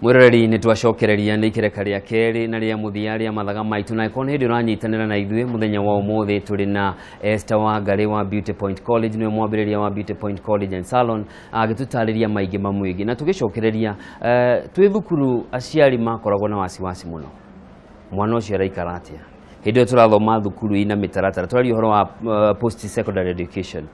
Mwiroreri, nĩ twacokereria nĩ ikereka rĩa kerĩ na rĩa mũthia rĩa mathaga maitũ, na ĩkorwo nĩ hĩndĩ ũranyitanĩra na ithuĩ, mũthenya wa ũmũthĩ tũrĩ na Esther Wangari wa Beauty Point College, nĩwe mwambĩrĩria wa Beauty Point College and Salon, agĩtũtarĩria maingĩ mamwĩgiĩ. Na tũgĩcokereria, twĩ thukuru aciari makoragwo na wasiwasi mũno, mwana ũcio araikara atĩa hĩndĩ ĩyo tũrathoma thukuru ina mĩtaratara. Tũraria ũhoro wa post secondary education.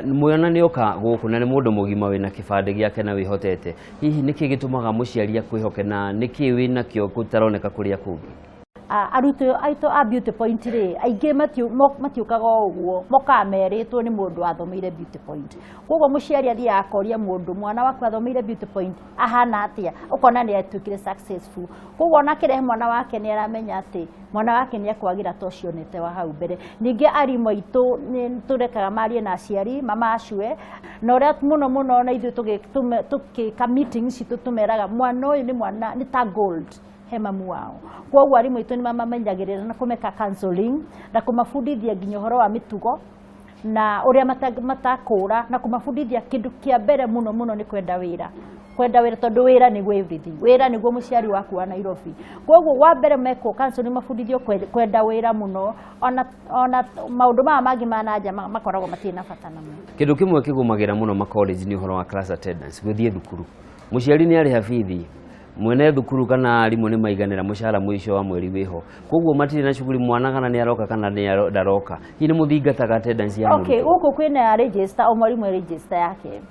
Mwana nĩ oka gũkũ na nĩ mũndũ mũgima wĩna kĩbandĩ gĩake na wĩhotete. Hihi nĩkĩ gĩtũmaga mũciari akwĩhoke, na nĩkĩ wĩnakĩo gũtaroneka kũrĩa kũngĩ? Arutwo aitũ a Beauty Point rĩ, aingĩ matiũkaga o ũguo, mokaga merĩtwo nĩ mũndũ wathomeire Beauty Point. Koguo mũciari athiaga akoria mũndũ, "Mwana waku athomeire Beauty Point, ahana atĩa?" Ũkona nĩ atuĩkire successful. Koguo ona akĩrehe mwana wake, nĩ aramenya atĩ mwana wake nĩ akwagĩra ta ũcio onete wa hau mbere. Ningĩ arimũ aitũ nĩ tũrekaga marie na aciari mamacue, na ũrĩa mũno mũno na ithuĩ tũgĩka meeting citũ, tũmeraga mwana ũyũ nĩ mwana, nĩ ta gold he mamu wao. Koguo arimũ aitũ nĩ mamamenyagĩrĩra na kũmeka counseling na kũmabundithia nginya ũhoro wa mĩtugo na ũrĩa matakũra, na kũmabundithia kĩndũ kĩa mbere mũno mũno nĩ kwenda wĩra, kwenda wĩra, tondũ wĩra nĩguo everything, wĩra nĩguo mũciari waku wa Nairobi. Koguo wa mbere mekwo counseling, mabundithio kwenda wĩra mũno, ona maũndũ maya mangĩ ma nanja makoragwo matirĩ na bata namo. Kĩndũ kĩmwe kĩgũmagĩra mũno ma college nĩ ũhoro wa class attendance, gũthiĩ thukuru. Mũciari nĩ arĩha bithi, mwene thukuru kana arimũ nĩ maiganĩra, mũcara mũico wa mweri wĩho, koguo matirĩ na shughuli mwana kana nĩ aroka kana nĩ ndaroka. Hihi nĩ mũthingataga attendance ya mũrutwo? Gũkũ kwĩna register, o mwarimũ e register yake,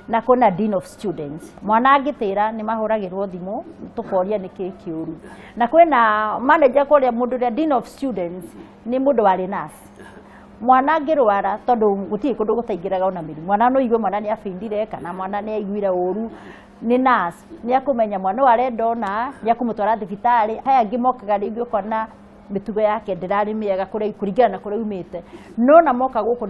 na kwĩna dean of students. Mwana angĩtĩra, nĩ mahũragĩrwo thimũ, tũkoria nĩ kĩ kĩũru. Na kwĩna manager kũrĩa, mũndũ ũrĩa dean of students nĩ mũndũ warĩ nurse. Mwana angĩrwara, tondũ gũtirĩ kũndũ gũtaingĩraga ona mĩrimũ, mwana no igue mwana nĩ abindire kana mwana nĩ aiguire ũru, nĩ nurse nĩ akũmenya mwana ũyũ arenda ũna, nĩ akũmũtwara thibitarĩ. Haya, angĩ mokaga rĩngĩ ũkona mĩtugo yake ndĩrarĩ mĩega kũringana na kũrĩa umĩte, no na moka gũkũ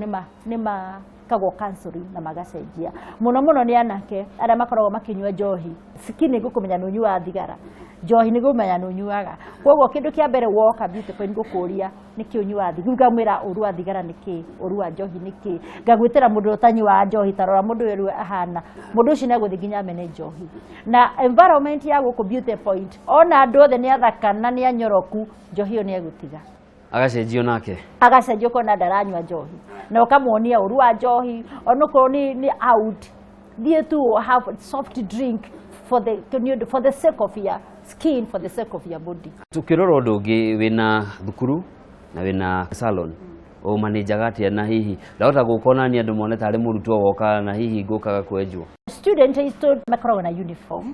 nĩ makagwo counseling na magacenjia. Mũno mũno nĩ anake arĩa makoragwo makĩnyua njohi. Skin nĩ gũkũmenya nĩ ũnyuaga thigara, njohi nĩ gũmenya nĩ ũnyuaga. Koguo kĩndũ kĩa mbere woka Beauty Point, ngũkũria nĩkĩ ũnyuaga thigara, ngamwĩra ũru wa thigara nĩ kĩ, ũru wa njohi nĩ kĩ, ngagwĩtĩra mũndũ ũrĩa ũtanyuaga njohi, ta rora mũndũ ũyũ rĩu ahana. Mũndũ ũcio nĩ agũthiĩ nginya amene njohi. Na environment ya gũkũ Beauty Point, ona andũ othe nĩ athaka na nĩ anyoroku, njohi ĩyo nĩ egũtiga. Agacenjio nake. Agacenjia, ũkona ndaranyua njohi, na ũkamuonia ũru wa njohi. Onokorwo nĩ out, thiĩ tu have soft drink for the nĩ ũndũ, for the sake of your skin, for the sake of your body. Tukĩrora ũndũ ũngĩ, wĩna thukuru na wĩna salon, ũmanĩnjaga atĩa? Na hihi ndahota gũka onania andũ mone tarĩ mũrutwo woka, na hihi ngũkaga kwenjwo? Student aitũ makoragwo na uniform,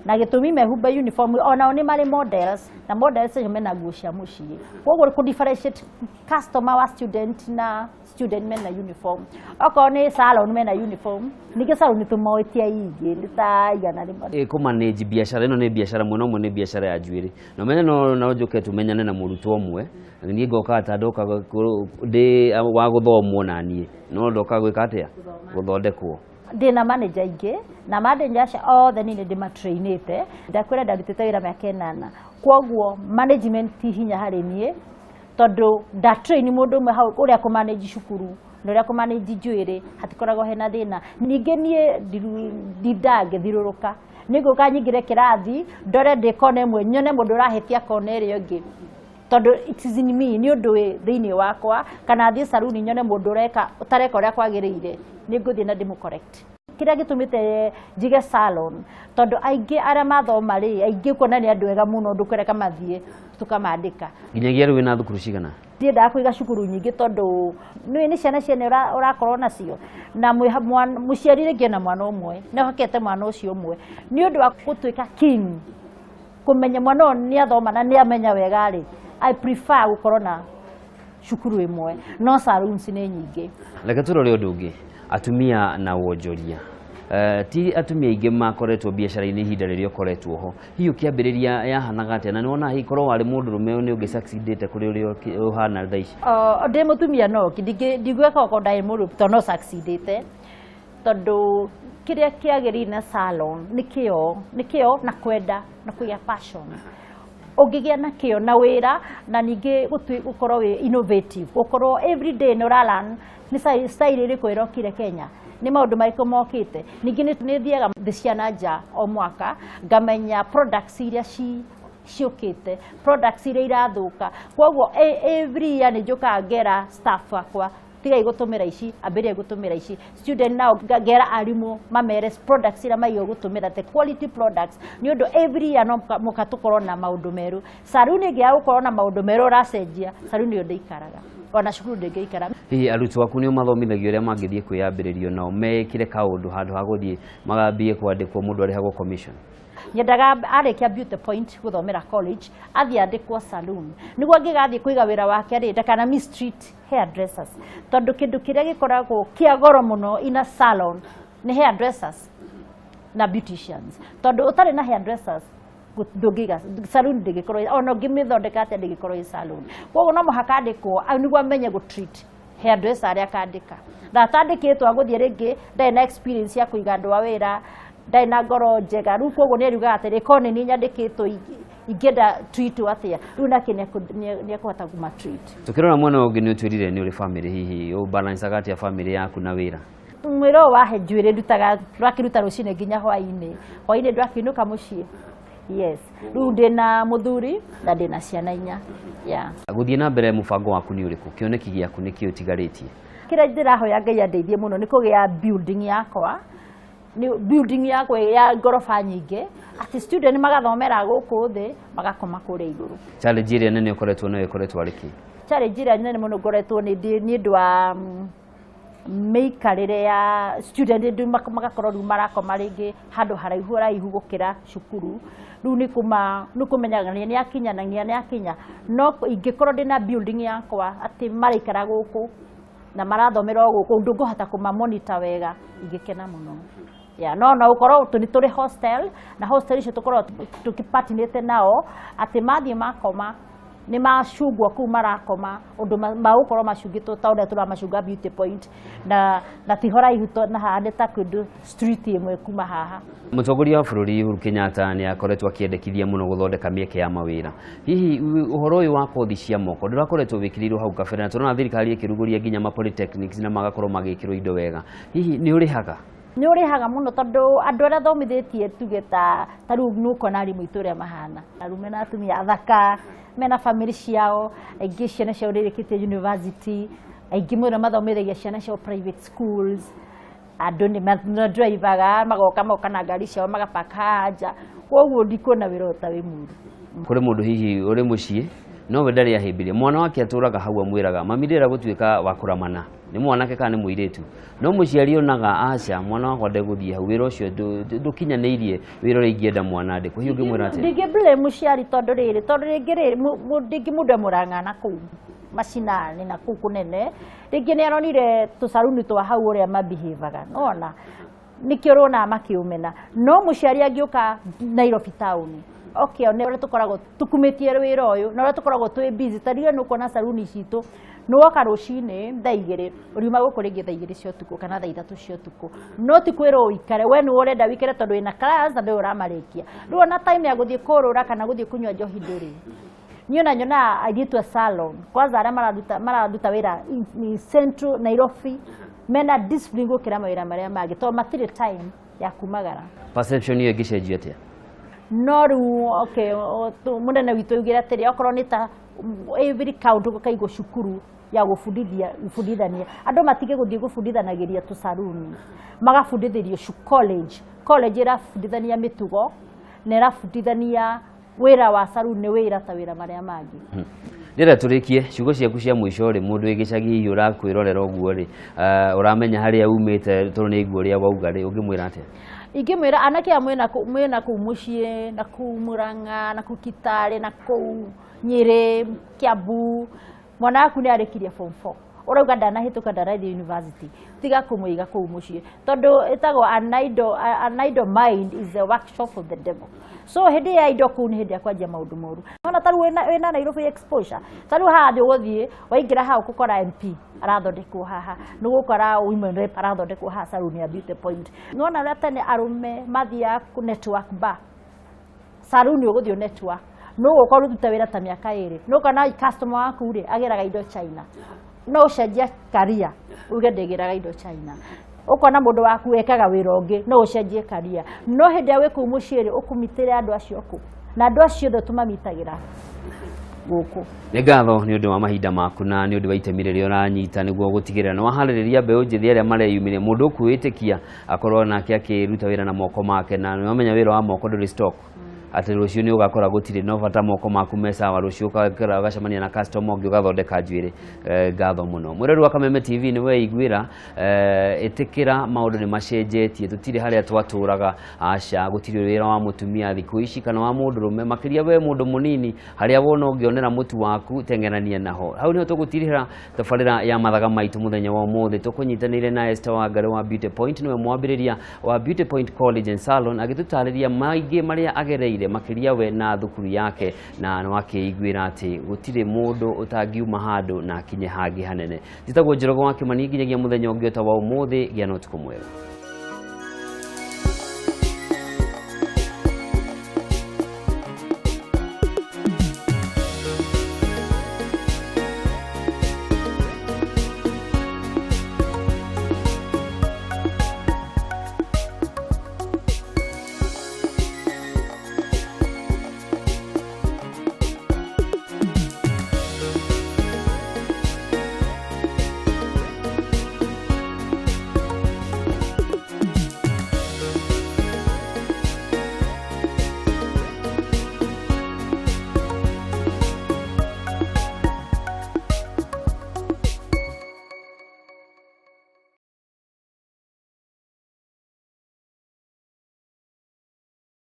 na gĩtũmi mehumba uniform, onao nĩ marĩ models, na models acio mena nguo cia mũciĩ. Koguo kũ differentiate customer wa student na student mena uniform. Okorwo nĩ salon, mena uniform. Ningĩ salon tũmoĩtie ingĩ nĩ ta 100. Ĩ kũmanage biacara ĩno nĩ biacara mwena ũmwe, nĩ biacara ya njuĩrĩ, na ũmenye no njũke tũmenyane na mũrutwo ũmwe, niĩ ngokaga ta ndoka ndĩ wa gũthomwo, na niĩ no ndoka gwĩka atĩa? Gũthondekwo. Ndĩna manager ingĩ, na manager acio othe niĩ nĩ ndĩmatrainĩte. Ndakwĩra ndarutĩte wĩra mĩaka 8, kwoguo management ti hinya harĩ niĩ, tondũ ndatrain mũndũ ũmwe hau ũrĩa kũmanage cukuru na ũrĩa kũmanage njuĩrĩ, hatikoragwo hena thĩna. Ningĩ niĩ ndindaga ngĩthirũrũka, nĩ ngũka nyingĩre kĩrathi, ndore ndĩ kona ĩmwe, nyone mũndũ ũrahĩtia kona ĩrĩa ĩngĩ, tondũ it is in me, nĩ ũndũ wĩ thĩinĩ wakwa. Kana thiĩ saruni, nyone mũndũ ũreka ũtareka ũrĩa kwagĩrĩire, nĩ ngũthiĩ na ndĩmũ correct. Kĩrĩa gĩtũmĩte njige salon, tondũ aingĩ arĩa mathoma rĩ, aingĩ kuona nĩ andũ ega mũno, ndũkũreka mathiĩ, tũkamandĩka. Nginyagia rĩu wĩna thukuru cigana? Ndiendaga kũiga cukuru nyingĩ, tondũ nĩ ciana ciene ũrakorwo nacio, na mũciari rĩngĩ ena mwana ũmwe, nĩ ahokete mwana ũcio ũmwe. Nĩ ũndũ wa gũtuĩka king kũmenya mwana ũyũ nĩ athoma na nĩ amenya wega rĩ, I prefer gũkorwo na cukuru ĩmwe, no salons nĩ nyingĩ. Reke tũrore ũndũ ũngĩ, atumia na wonjoria. Ti atumia aingĩ makoretwo biacara-inĩ ihinda rĩrĩa ũkoretwo ho. Hihi ũkĩambĩrĩria yahanaga atĩa, na nĩ wona hihi korwo warĩ mũndũrũme nĩ ũngĩ succeedĩte kũrĩ ũrĩa ũhana thaa ici? Ndĩ mũtumia, no ndigwĩka okorwo ndarĩ mũrũme, tondũ no succeedĩte. Tondũ kĩrĩa kĩagĩrĩire na salon nĩ kĩo, nĩ kĩo na kwenda na kũgĩa passion. Ũngĩgĩa na kĩo na wĩra, na ningĩ gũkorwo wĩ innovative, gũkorwo every day nĩ ũra learn nĩ style ĩrĩkũ ĩrokire Kenya, nĩ maũndũ marĩkũ mokĩte. Ningĩ nĩ thiaga thĩ cia na nja o mwaka, ngamenya products iria ciũkĩte, products iria irathũka. Koguo every year nĩ njũkaga ngera staff akwa, tigai gũtũmĩra ici, ambĩrĩria gũtũmĩra ici. Student nao ngera arimũ mamere products iria maigwo gũtũmĩra, the quality products, nĩ ũndũ every year no mũka tũkorwo na maũndũ merũ. Saruni ĩngĩaga gũkorwo na maũndũ merũ ũracenjia, saruni ĩyo ndĩikaraga, ona cukuru ndĩngĩikara. Hihi arutwo aku nĩ ũmathomithagio ũrĩa mangĩthiĩ kwĩyambĩrĩrio nao mekĩre kaũndũ handũ ha gũthiĩ magambie kwandĩkwo mũndũ arĩhagwo commission? Nyendaga arĩkia Beauty Point gũthomera college, athiĩ andĩkwo saloon, nĩguo angĩgathiĩ kũiga wĩra wake rĩ, ndakana mistreat hairdressers, tondũ kĩndũ kĩrĩa gĩkoragwo kĩa goro mũno ina salon nĩ hairdressers na beauticians, tondũ ũtarĩ na hairdressers ndũngĩiga saloon, ndĩngĩkorwo, ona ũngĩmĩthondeka atĩa ndĩngĩkorwo ĩ salon. Koguo no mũhaka andĩkwo nĩguo amenye gũ treat hairdresser arĩa akandĩka, na atandĩkĩtwo agũthiĩ rĩngĩ ndarĩ na experience ya kũiga andũ a wĩra, ndarĩ na ngoro njega. Rĩu koguo nĩ ariugaga atĩrĩ, korwo nĩ niĩ nyandĩkĩtwo, ingĩenda treat atĩa? Rĩu nake nĩ ekũhota kũma treat. Tukĩrora mwena ũngĩ, nĩ ũtwĩrire nĩ ũrĩ family. Hihi ũbalancaga atĩa family yaku na wĩra? Mwĩra ũyũ wahe njuĩrĩ ndutaga, ndwakĩruta rũcinĩ nginya hwainĩ, hwainĩ ndwakĩinũka mũciĩ. Yes, rĩu ndĩna mũthuri na ndĩna ciana 4, yeah. Gũthiĩ na mbere, mũbango waku nĩ ũrĩkũ? Kĩoneki gĩaku nĩ kĩĩ ũtigarĩtie? Kĩrĩa ndĩrahoya Ngai andeithie mũno nĩ kũgĩa building yakwa, nĩ building yakwa ya ngoroba nyingĩ, atĩ student magathomera gũkũ thĩ, magakoma kũrĩa igũrũ. Challenge ĩrĩa nene ũkoretwo nayo ĩkoretwo arĩ kĩ? Challenge ĩrĩa nene mũno ngoretwo nĩ ũndũ wa mĩikarĩre ya student rĩu, magakorwo rĩu marakoma rĩngĩ handũ haraihu haraihu gũkĩra cukuru. Rĩu nĩ kũma nĩ kũmenyaga nĩ akinya na nĩ akinya. No ingĩkorwo ndĩna building yakwa, atĩ maraikara gũkũ na marathomera o gũkũ, ũndũ ngũhota kũma monitor wega, ingĩkena mũno. Yeah, no ũkorwo nĩ tũrĩ hostel, na hostel icio tũkorwo tũkĩpatinĩte nao, atĩ mathiĩ makoma nĩ macungwo kũu marakoma, ũndũ magũkorwo macungĩtwo ta ũrĩa tũramacunga Beauty Point, na ti haraihu na haha, nĩ ta kĩndũ street ĩmwe kuma haha. Mũtongoria wa bũrũri Uhuru Kenyatta nĩ akoretwo akĩendekithia mũno gũthondeka mĩeke ya mawĩra. Hihi ũhoro ũyũ wa kothi cia moko ndũrakoretwo wĩkĩrĩirwo hau kabere, na tũrona thirikari ĩkĩrugũria nginya ma polytechnics na magakorwo magĩkĩrwo indo wega, hihi nĩ ũrĩhaga? Nĩ ũrĩhaga mũno, tondũ andũ arĩa thomithĩtie, tuge ta rĩu nĩ ũkona arimũ aitũ ũrĩa mahana, arume na atumia athaka mena family ciao, aingĩ ciana ciao nĩ university, aingĩ mũno mathomithagia ciana ciao private schools. Andũ nĩ madrivaga, magoka magoka na ngari ciao, magapaka haha nja. Koguo ndikuona wĩra ũyũ ta wĩ mũru. Kũrĩ mũndũ hihi ũrĩ mũciĩ nowe ndarĩ ahĩmbĩria mwana wake, atũraga hau amwĩraga, "Mami, ndĩrenda gũtuĩka wa kũramana," nĩ mwanake kana nĩ mũirĩtu, no mũciari onaga, "Aca, mwana wakwa ndegũthiĩ hau, wĩra ũcio ndũkinyanĩirie wĩra ũrĩa ingĩenda mwana andĩkwo." Hihi ũngĩmwĩra atĩa? Ndingĩ blame mũciari, tondũ rĩrĩ, tondũ rĩngĩ rĩrĩ rĩngĩ mũndũ e Mũrang'a na kũu macinani na kũu kũnene, rĩngĩ nĩ aronire tũcaruni twa hau ũrĩa mabihevaga, nona nĩkĩo ũronaga makĩũmena. No mũciari angĩũka Nairobi town okay, one ũrĩa tũkoragwo tũkumĩtie wĩra ũyũ na ũrĩa tũkoragwo twĩ busy. Ta rĩrĩa nĩ ũkuona saruni citũ, nĩ woka rũcinĩ thaa 2, ũriuma gũkũ rĩngĩ thaa 2 cia ũtukũ kana thaa 3 cia ũtukũ. No ti kwĩrwo ũikare, we nĩwe ũrenda wĩikare, tondũ wĩna clients na ndũĩ ũramarĩkia. Rĩu ona time ya gũthiĩ kũrũra kana gũthiĩ kũnyua njohi ndũrĩ. Niĩ ona nyonaga airĩtu a salon kwanza arĩa mararuta wĩra in central Nairobi mena discipline gũkĩra mawĩra marĩa mangĩ, tondũ matirĩ time ya kumagara. Perception ĩyo ĩngĩcenjio atĩa? No rĩu okay, mũnene witũ augire atĩrĩ, okorwo nĩ ta every county gũkaigwo cukuru ya gũbundithia, gũbundithania andũ, matige gũthiĩ gũbundithanagĩria tũcaruni, magabundithĩrio college ĩrabundithania mĩtugo na ĩrabundithania wĩra wa saruni nĩ wĩra ta wĩra marĩa mangĩ. Ndĩrenda tũrĩkie, ciugo ciaku cia mũico rĩ, mũndũ wĩ gĩcagi hihi ũrakwĩrorera ũguo rĩ, ũramenya harĩa umĩte, tondũ nĩ igua ũrĩa wauga rĩ, ũngĩmwĩra atĩa? Ingĩmwĩra anake aya mwĩna kũu mũciĩ, na kũu Mũrang'a, na kũu Kitale, na kũu Nyĩrĩ, Kiambu, mwana waku nĩ arĩkirie form 4, ũrauga ndanahĩtũka, ndarathiĩ university, tiga kũmũiga kũu mũciĩ, tondũ ĩtagwo an idle mind is a workshop of the devil. So hĩndĩ ya indo kũu nĩ hĩndĩ ya kwanjia maũndũ moru. Ona Nĩwona ta rĩu wĩna Nairobi exposure, ta rĩu haha thĩ ũgũthiĩ waingĩra haha ũgũkora MP arathondekwo haha, nĩ ũgũkora women rep arathondekwo haha salon ya Beauty Point. Nĩwona ũrĩa tene arũme mathiaga network bar, salon ũgũthiĩ network, no ũgũka ũrute wĩra ta mĩaka 2, no kana customer waku rĩ agĩraga indo China, no ũcenjia career uge ndĩgĩraga indo China, ũkona mũndũ waku ekaga wĩra ũngĩ, no ũcenjie career. No hĩndĩ ĩrĩa wĩ kũu mũciĩ rĩ, ũkũmitĩre andũ acio kũ? Na andũ acio othe tũmamitagĩra gũkũ. Nĩ ngatho nĩ ũndũ wa mahinda maku na nĩ ũndũ wa itemi rĩrĩa ũranyita nĩguo gũtigĩrĩra nĩ waharĩrĩria mbeũ njĩthĩ arĩa mareyumĩria, mũndũ ũkwĩĩtĩkia akorwo nake akĩruta wĩra na moko make, na nĩ wamenya wĩra wa moko ndũrĩ stock, atĩ rũciũ nĩ ũgakora gũtirĩ, no bata moko maku me sawa, rũciũ ũgakora ũgacemania na customer ũngĩ ũgathondeka njuĩrĩ. Ngatho mũno mwĩrori wa Kameme TV, nĩ weiguĩra. Ĩtĩkĩra maũndũ nĩ macenjetie, tũtirĩ harĩa twatũraga, aca, gũtirĩ wĩra wa mũtumia thikũ ici kana wa mũndũrũme, makĩria we mũndũ mũnini, harĩa wona ũngĩonera mũtu waku teng'erania naho. Hau nĩho tũgũtirĩra tabarĩra ya mathaga maitũ mũthenya wa ũmũthĩ. Tũkũnyitanĩire na Esther Wangari wa Beauty Point, nĩwe mwambĩrĩria wa Beauty Point College and Salon, agĩtũtarĩria maingĩ marĩa agereire makĩria we na thukuru yake, na nĩ wakĩiguĩra atĩ gũtirĩ mũndũ ũtangiuma handũ na akinye hangĩ hanene. Njĩtagwo Njoroge wa Kĩmani, nginyagia mũthenya ũngĩ ta wa ũmũthĩ, gĩa na ũtukũ mwega.